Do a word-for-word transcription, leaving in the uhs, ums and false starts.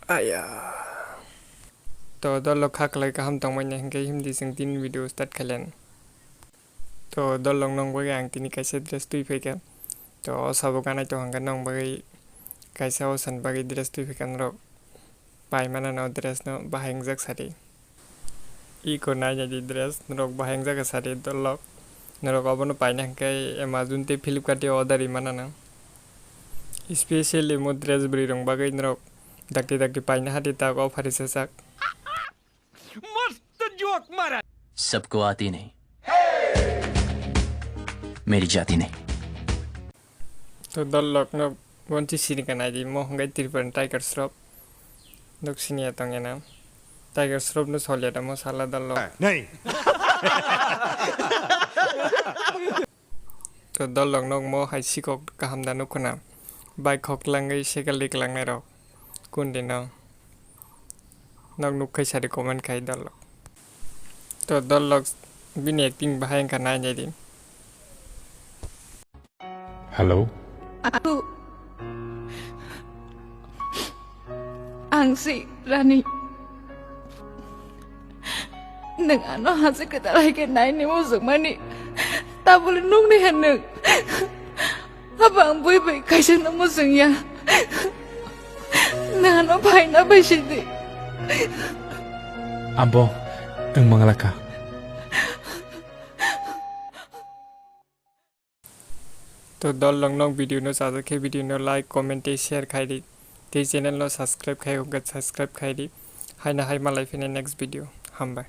Aya. To dolok kha kwlai kaham tongmani hinkhe himdi chwng tini video start khailen. To dolok nong bagwi ang tini kaisa dress twi phaikha. To o sabo ganai tong hwnkhe nong bagwi kaisa osan bagwi dress twi phaikha norok. Pai mano no dress no bahai wngjak sari. Iko nai nai di dress norok bahai wngjak sari dolok. Norok obono paina hinkhe Amazon tei Flipkart tei order ri mano no. Specially mo dress bwrwi rok bagwi norok dakti dakti paina hati tak o phari sachak. मस्त जोक मारा। सबको आती नहीं, मेरी जाती नहीं। To dolok no bonsi sini ka nai di mo hwnkhe Tripura Tiger Shroff. Nok sini ya tong ena. Tiger Shroff no solia da mo sala dolok. नहीं। To dolok nok mo hai sikok kaham da nukkuna. Bai khok langwi sekal dik langnai rok. Kundi no. Nok nuk khai sari comment khai dolok. To dolok bini acting bahai wngkha nai nai di. Hello. Aku. Ang si Rani. Nwng ano hajik kwtal hai khe naini muchungmani. Tabole nukni ha nwng. Haba ang bui bai kaisa no muchungya. Nwng ano phaina bai sidi. Abo, nwng manglaka. To dolok nok video no chajak khe video no like, comment tei share khai di. Tei channel no subscribe khai hwnkhe subscribe khai di. Haina hai malai phini next video. Hambai.